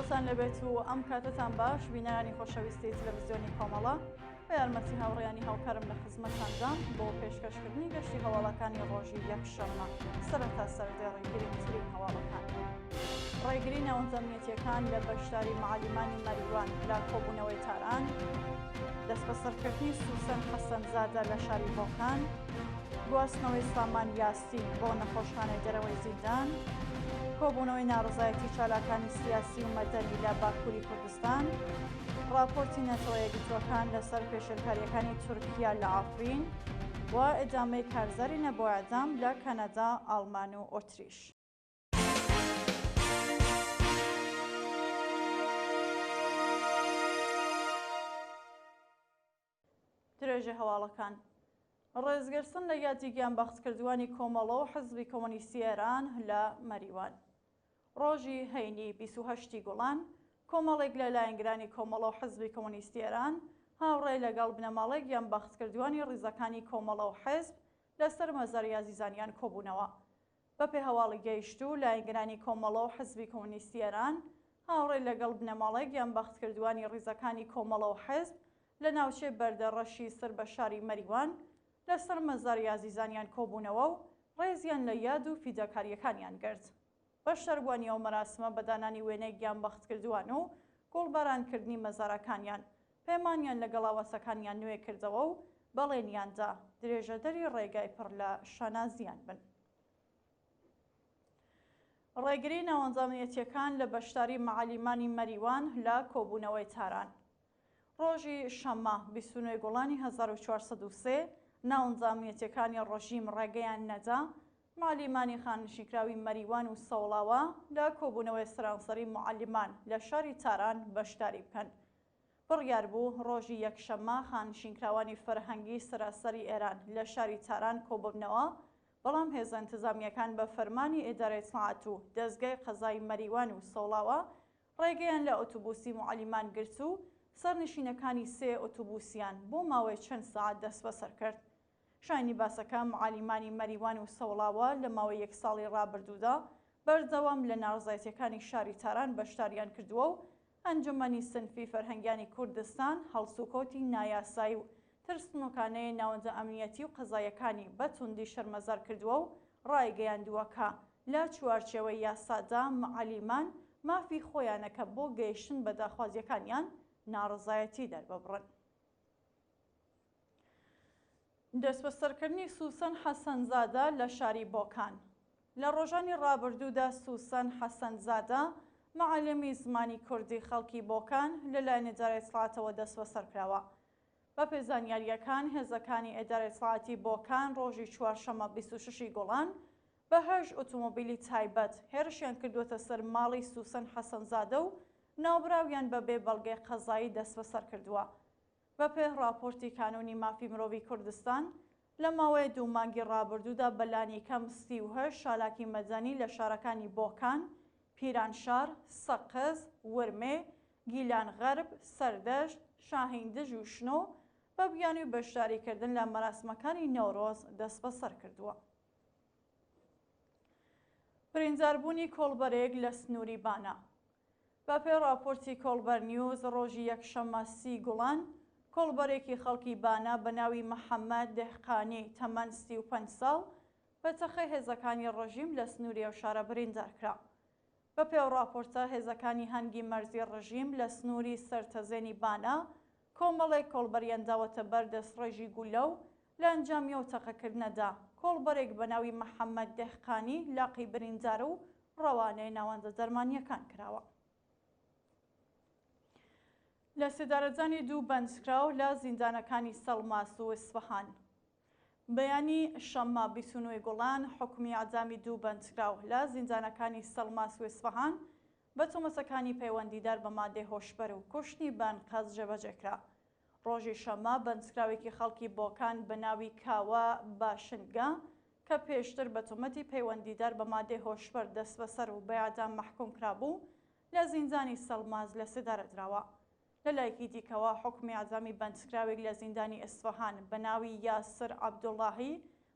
سڵاوتان لێبێت و ئەم کاتەتان باش بینەرانی خۆشەویستی تەلەڤزیۆنی کۆمەڵە بە یارمەتی هاوڕێیانی هاوکارم لە خزمەتتاندام بۆ پێشکەشکردنی گەشتی هەواڵەکانی ڕۆژی یەکشەممە سەرەتا سەردێڕی گرنگترین هەواڵەکان. ڕێگری ناوەندە ئەمنیەتیەکان لە بەشداری معەلیمانی مەریوان لە کۆبوونەوەی تاران، دەستبەسەرکردنی سوسەن حەسەنزادە لە شاری بۆکان، گواستنەوەی سامان یاسین بۆ نەخۆشخانەی دەرەوەی زیندان، کۆبوونەوەی ناڕەزایەتی چالاکانی سیاسی و مەدەنی لە باکووری کوردستان، ڕاپۆرتی نەتەوە یەکگرتووەکان لەسەر پێشێلکارییەکانی تورکیا لە عەفرین و ئیدامەی کارزاری نە بۆ ئێعدام لە کەنەدا، ئاڵمان و ئۆتریش. درێژەی هەواڵەکان. ڕێزگرتن لە یادی گیانبەختکردووانی کۆمەڵە و حزبی کۆمۆنیستی ئێران لە مەریوان. ڕۆژی هەینی 28 ی گوڵان، کۆمەڵێک لە لایەنگرانی کۆمەڵە و حزبی کۆمۆنیستی ئێران هاوڕێ لەگەڵ بنەماڵەی گیانبەختکردووانی ڕیزەکانی کۆمەڵە و حزب لەسەر مەزاری ئازیزانیان کۆبوونەوە. بەپێ هەواڵی گەیشتوو، لایەنگرانی کۆمەڵە و حزبی کۆمۆنیستی ئێران هاوڕێ لەگەڵ بنەماڵەی گیانبەختکردووانی ڕیزەکانی کۆمەڵە و حزب لە ناوچەی بەردەڕەشی سەر بە شاری مەریوان لەسەر مەزاری ئازیزانیان کۆبوونەوە و ڕێزیان لە یاد و فیداکارییەکانیان گرت. بەشداربووانی ئەو مەراسمە بە دانانی وێنەی گیانبەختکردووان و گوڵبارانکردنی مەزارەکانیان، پەیمانیان لەگەڵ ئاواتەکانیان نوێ کردەوە و بەڵێنیان دا درێژەدەری ڕێگای پڕ لە شانازییان بن. ڕێگری ناوەندە ئەمنیەتییەکان لە بەشداری مەعەلیمانی مەریوان لە کۆبوونەوەی تاران. ڕۆژی شەممە 29 گوڵانی 1403 ناوەندە ئەمنیەتییەکانی ڕژیم ڕێگەیان نەدا معەلیمانی خانەنشینکراوی مەریوان و سەوڵاوا لە کۆبوونەوەی سەرانسەری موعەلیمان لە شاری تاران بەشداری بکەن. بڕیار بوو ڕۆژی یەکشەممە خانشینکراوانی فەرهەنگی سەراسەری ئێران لە شاری تاران کۆببنەوە، بەڵام هێزە ئینتزامییەکان بە فەرمانی ئیدارەی ئیتڵاعات و دەزگای قەزایی مەریوان و سەوڵاوا ڕێگەیان لە ئۆتوبوسی موعەلیمان گرت و سەرنشینەکانی سێ ئۆتوبوسیان بۆ ماوەی چەند سەعات دەستبەسەر کرد. شایانی باسە کە معالیمانی مەریوان و سەوڵاوا لە ماوەی یەک ساڵی ڕابردوودا بەردەوام لە ناڕەزایەتییەکانی شاری تاران بەشداریان کردووە و ئەنجومەنی سنفی فەرهەنگیانی کوردستان هەڵسوکەوتی نایاسایی و ترسنۆکانەی ناوەندە ئەمنیەتی و قەزاییەکانی بە توندی شەرمەزار کردووە و ڕایگەیاندووە کە لە چوارچێوەی یاسادا معەلیمان مافی خۆیانە کە بۆ گەیشتن بە داخوازییەکانیان ناڕەزایەتی دەرببڕن. دەستبەسەرکردنی سوسەن حەسەنزادە لە شاری بۆکان. لە ڕۆژانی ڕابردوودا سوسەن حەسەنزادە، مەعەلمی زمانی کوردی خەڵکی بۆکان لەلایەن ئیدارەی ئیتڵاعاتەوە دەستبەسەر کراوە. بەپێی زانیارییەکان هێزەکانی ئیدارەی ئیتڵاعاتی بۆکان ڕۆژی چوارشەممە 26 ی گوڵان بە هەشت ئۆتۆمۆبیلی تایبەت هێرشیان کردووەتە سەر ماڵی سوسەن حەسەنزادە و ناوبراویان بە بێ بەڵگەی قەزایی دەستبەسەر کردووە. بەپێ ڕاپۆرتی کانوونی مافی مرۆڤی کوردستان، لە ماوەی دوو مانگی ڕابردوودا بە لانیکەم 38 چالاکی مەدەنی لە شارەکانی بۆکان، پیرانشار، سەقز، ورمێ، گیلان غەرب، سەردەشت، شاهیندژ و شنۆ بە بیانووی بەشداریکردن لە مەراسمەکانی نەورۆز دەستبەسەر کردووە. برینداربوونی کۆڵبەرێک لە سنووری بانە. بەپێی ڕاپۆرتی کۆڵبەر نیوز، ڕۆژی یەکشەممە سی گوڵان، کۆڵبەرێکی خەڵکی بانە بە ناوی محەممەد دێهقانی تەمەن 35 ساڵ بە تەقەی هێزەکانی ڕژیم لە سنووری ئەو شارە بریندار کرا. بەپێی ئەو ڕاپۆرتە، هێزەکانی هەنگی مەرزی ڕژیم لە سنووری سەرتەزێنی بانە کۆمەڵێک کۆڵبەریان داوەتە بەر دەستڕێژی گوللە و لە ئەنجامی ئەو تەقەکردنەدا کۆڵبەرێک بە ناوی محەممەد دێهقانی لاقی بریندارە و ڕەوانەی ناوەندە دەرمانییەکان کراوە. لەسێدارەدانی دوو بەندکراو لە زیندانەکانی سەڵماس و ئیسفەهان. بەیانی شەممە 29 ی گوڵان حوکمی ئیعدامی دوو بەندکراو لە زیندانەکانی سەڵماس و ئیسفەهان بە تۆمەتەکانی پەیوەندیدار بە مادەی هۆشبەر و کوشتنی بە ئەنقەست جێبەجێ کرا. ڕۆژی شەممە بەندکراوێکی خەڵکی بۆکان بە ناوی کاوە باشنگە کە پێشتر بە تۆمەتی پەیوەندیدار بە مادەی هۆشبەر دەستبەسەر و بە ئیعدام مەحکوم کرابوو، لە زیندانی سەڵماس لەسێدارە دراوە. لە لایەکی دیکەوە حوکمی ئیعدامی بەندکراوێک لە زیندانی ئیسفەهان بە ناوی یاسر عەبدوڵاهی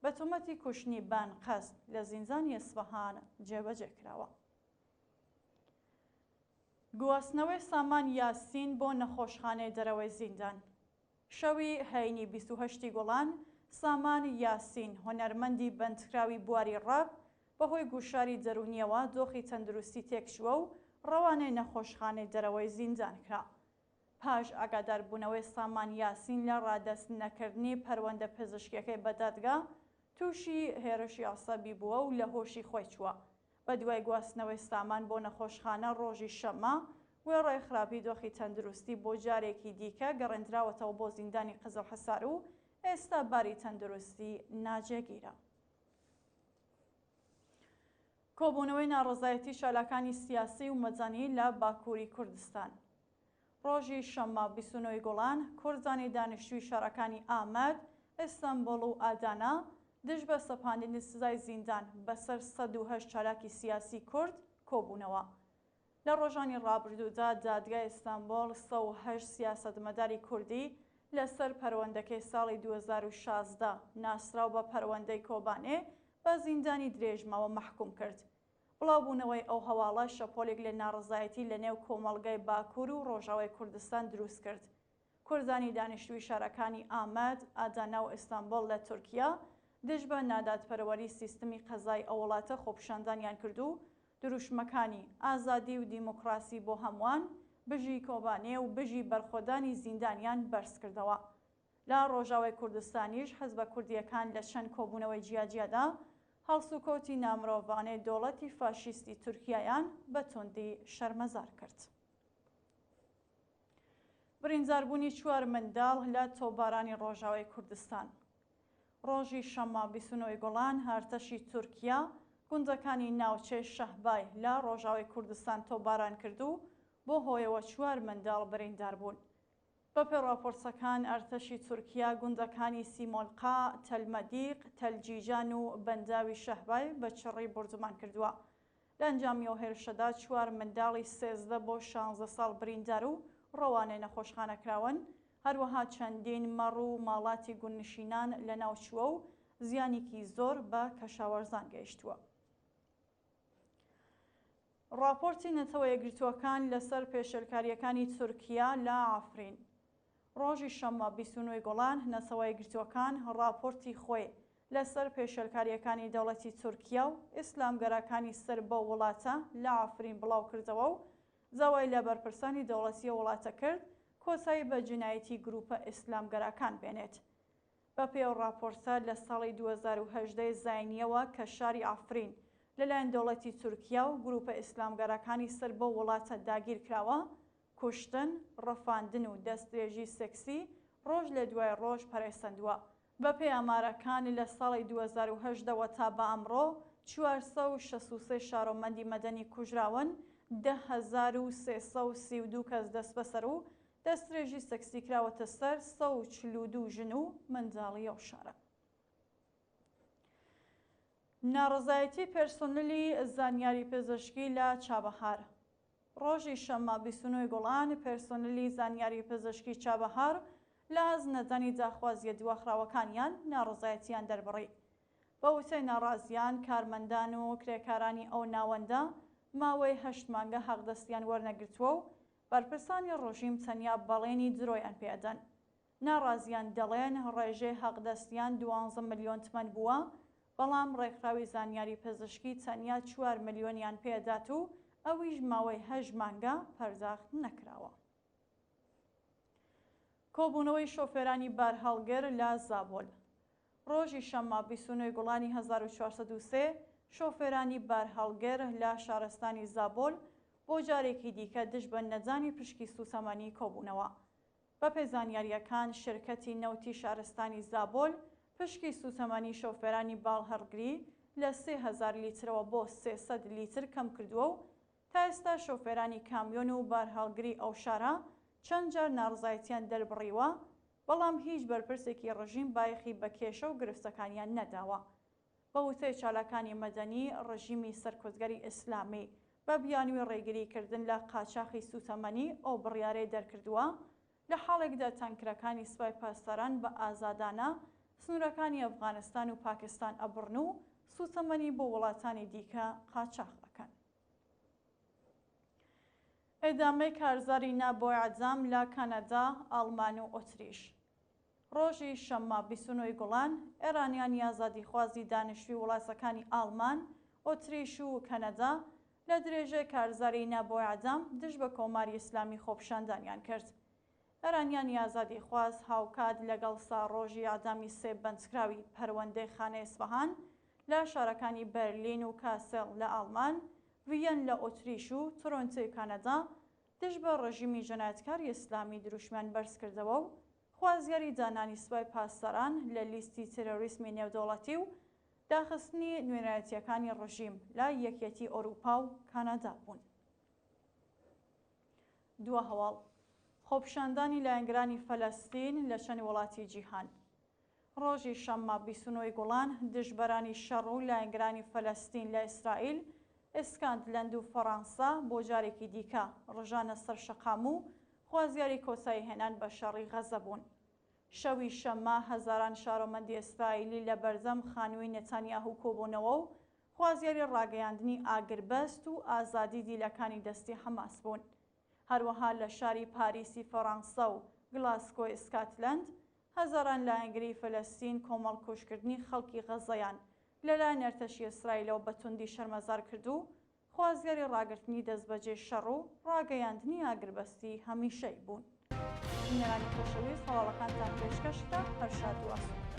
بە تۆمەتی کوشتنی بە ئەنقەست لە زیندانی ئیسفەهان جێبەجێ کراوە. گواستنەوەی سامان یاسین بۆ نەخۆشخانەی دەرەوەی زیندان. شەوی هەینی 28 ی گوڵان، سامان یاسین، هونەرمەندی بەندکراوی بواری ڕاپ، بەهۆی گوشاری دەروونییەوە دۆخی تەندروستی تێکچووە و ڕەوانەی نەخۆشخانەی دەرەوەی زیندان کرا. پاش ئاگاداربوونەوەی سامان یاسین لە ڕادەست نەکردنی پەروەندە پزیشکیەکەی بە دادگا، تووشی هێرشی عەسەبی بووە و لە هۆشی خۆی چووە. بەدوای گواستنەوەی سامان بۆ نەخۆشخانە ڕۆژی شەممە، وێڕای خراپی دۆخی تەندروستی بۆ جارێکی دیکە گەڕێندراوەتەوە بۆ زیندانی قزڵحەسار و ئێستا باری تەندروستی ناجێگیرە. کۆبوونەوەی ناڕەزایەتی چالاکانی سیاسی و مەدەنی لە باکووری کوردستان. ڕۆژی شەممە 29 ی گوڵان، کوردانی دانیشتووی شارەکانی ئامەد، ئیستەنبوڵ و ئادانا دژ بە سەپاندنی سزای زیندان بەسەر 108 چالاکی سیاسی کورد کۆبوونەوە. لە ڕۆژانی ڕابردوودا دادگای ئیستەنبوڵ 108 سیاسەتمەداری کوردی لەسەر پەروەندەکەی ساڵی 2016 ناسراو بە پەروەندەی کۆبانێ بە زیندانی درێژماوە مەحکوم کرد. بڵاوبوونەوەی ئەو هەواڵە شەپۆلێک لە ناڕەزایەتی لەنێو کۆمەڵگای باکوور و ڕۆژاوای کوردستان دروست کرد. کوردانی دانیشتووی شارەکانی ئامەد، ئادانا و ئیستانبوڵ لە تورکیا دژ بە نادادپەروەری سیستمی قەزای ئەو وڵاتە خۆپیشاندانیان کرد و دروشمەکانی، ئازادی و دیموکراسی بۆ هەمووان، بژی کۆبانێ و بژی بەرخۆدانی زیندانیان بەرزکردەوە. لە ڕۆژاوای کوردستانیش حزبە کوردییەکان لە چەند کۆبوونەوەی جیاجیادا هەڵسوکەوتی نامرۆڤانەی دەوڵەتی فاشیستی تورکیایان بە توندی شەرمەزار کرد. برینداربوونی چوار منداڵ لە تۆپبارانی ڕۆژاوای کوردستان. ڕۆژی شەممە 29 ی گوڵان ئەرتەشی تورکیا گوندەکانی ناوچەی شەهبای لە ڕۆژاوای کوردستان تۆپباران کرد و بۆ هۆیەوە چوار منداڵ بریندار بوون. بەپێی ڕاپۆرتەکان ئەرتەشی تورکیا گوندەکانی سیمۆلقا، تەل مەدیق، تەل جیجان و بەنداوی شەهبای بە چڕی بوردومان کردووە. لە ئەنجامی ئەو هێرشەدا چوار منداڵی 13 بۆ 16 ساڵ بریندار و ڕەوانەی نەخۆشخانە کراون، هەروەها چەندین مەڕ و ماڵاتی گوندنشینان لەناوچووە و زیانێکی زۆر بە کەشاوەرزان گەیشتووە. ڕاپۆرتی نەتەوە یەکگرتووەکان لەسەر پێشێلکارییەکانی تورکیا لە عەفرین. ڕۆژی شەممە 29 ی گوڵان نەتەوە یەکگرتووەکان ڕاپۆرتی خۆی لەسەر پێشێلکارییەکانی دەوڵەتی تورکیا و ئیسلامگەراکانی سەر بەو وڵاتە لە عەفرین بڵاوکردەوە و داوای لە بەرپرسانی دەوڵەتی ئەو وڵاتە کرد کۆتایی بە جینایەتی گروپە ئیسلامگەراکان بێنێت. بەپێی ئەو ڕاپۆرتە، لە ساڵی 2018 ی زاینییەوە کە شاری عەفرین لەلایەن دەوڵەتی تورکیا و گروپە ئیسلامگەراکانی سەر بەو وڵاتە داگیرکراوە، کوشتن، ڕفاندن و دەستدرێژی سێکسی ڕۆژ لە دوای ڕۆژ پەرەیسەندووە. بەپێی ئامارەکان لە ساڵی 2018 وە تا بە ئەمڕۆ 463 شارۆمەندی مەدەنی کوژراون، 10332 کەس دەستبەسەر و دەستدرێژی سێکسی کراوەتە سەر 142 ژن و منداڵی ئەو شارە. ناڕەزایەتی پێرسۆنلی زانیاری پزیشکی لە چابەهار. ڕۆژی شەممە 29 گوڵان پێرسۆنلی زانیاری پزیشکی چابەهار لە ئاست نەدانی داخوازییە دواخراوەکانیان ناڕەزایەتیان دەربڕی. بە وتەی ناڕازیان، کارمەندان و کرێکارانی ئەو ناوەندە ماوەی هەشت مانگە حەقدەستیان وەرنەگرتووە و بەرپرسانی ڕژیم تەنیا بەڵێنی درۆیان پێ ئەدەن. ناڕازیان دەڵێن ڕێژەی حەقدەستیان دوانزە ملیۆن تمەن بووە، بەڵام ڕێکخراوی زانیاری پزیشکی تەنیا چوار ملیۆنیان پێ ئەدات و ئەویش ماوەی هەشت مانگە پەرداخت نەکراوە. کۆبوونەوەی شۆفێرانی بارهەڵگر لە زابۆل. ڕۆژی شەممە 29 گوڵانی 1403 شۆفێرانی بارهەڵگر لە شارستانی زابۆل بۆ جارێکی دیکە دژ بە نەدانی پشکی سووتەمەنی کۆبوونەوە. بەپێی زانیارییەکان شرکەتی نەوتی شارستانی زابۆل پشکی سووتەمەنی شۆفێرانی باڵهەڵگری لە 3000 لیترەوە بۆ 300 لیتر کەمکردووە و تا ئێستا شۆفێرانی کامیۆن و بارهەڵگری ئەو شارە چەند جار ناڕزایەتیان دەربڕیوە، بەڵام هیچ بەرپرسێکی ڕژیم بایەخی بە کێشە و گرفتەکانیان نەداوە. بە وتەی چالاکانی مەدەنی، ڕژیمی سەرکوتگەری ئیسلامی بە بیانووی ڕێگری کردن لە قاچاخی سووتەمەنی ئەو بڕیارەی دەرکردووە، لە حاڵێکدا تانکرەکانی سپای پاسداران بە ئازادانە سنوورەکانی ئەفغانستان و پاکستان ئەبڕن و سووتەمەنی بۆ وڵاتانی دیکە قاچاخ ئەکەن. ئێدامەی کارزاری نا بۆ ئێعدام لە کەنەدا، ئاڵمان و ئۆتریش. ڕۆژی شەممە 29 ی گوڵان، ئێرانیانی ئازادیخوازی دانیشتووی وڵاتەکانی ئاڵمان، ئۆتریش و کەنەدا لە درێژەی کارزاری نا بۆ ئێعدام دژ بە کۆماری ئیسلامی خۆپیشاندانیان کرد. ئێرانیانی ئازادیخواز هاوکات لەگەڵ ساڕۆژی ئێعدامی سێ بەندکراوی پەروەندەی خانەی ئیسفەهان لە شارەکانی بەرلین و کاسێڵ لە ئاڵمان، ڤییەن لە ئۆتریش و تۆرۆنتۆی کانادا دژ بە ڕژیمی جەنایەتکاری ئیسلامی دروشمیان بەرز کردەوە و خوازیاری دانانی سوپای پاسداران لە لیستی تێرۆریسمی نێودەوڵەتی و داخستنی نوێنەرایەتییەکانی ڕژیم لە یەکیەتی ئۆرووپا و کانادا بوون. دوا هەواڵ، خۆپیشاندانی لایەنگرانی فەلەستین لە چەند وڵاتی جیهان. ڕۆژی شەممە 29 ی گوڵان، دژبەرانی شەڕ و لایەنگرانی فەلەستین لە ئیسرائیل، ئیسکانتلەند و فەڕانسە بۆ جارێکی دیکە ڕژانە سەر شەقام و خوازیاری کۆتاییهێنان بە شەڕی غەزە بوون. شەوی شەممە هەزاران شارۆمەندی ئیسرائیلی لە بەردەم خانووی نەتانیاهو کۆبوونەوە و خوازیاری ڕاگەیاندنی ئاگربەست و ئازادی دیلەکانی دەستی حەماس بوون. هەروەها لە شاری پاریسی فەڕانسە و گلاسکۆی ئیسکاتلەند هەزاران لایەنگری فەلەستین کۆمەڵکوژکردنی خەڵکی غەززەیان لەلایەن ئەرتەشی ئیسرائیلەوە بە توندی شەرمەزار کرد و خوازیاری ڕاگرتنی دەستبەجێی شەڕ و ڕاگەیاندنی ئاگربەستی هەمیشەیی بوون. بینەرانی خۆشەویست هەواڵەکانتان پێشکەش کرا، هەر شاد و ئاسوودە.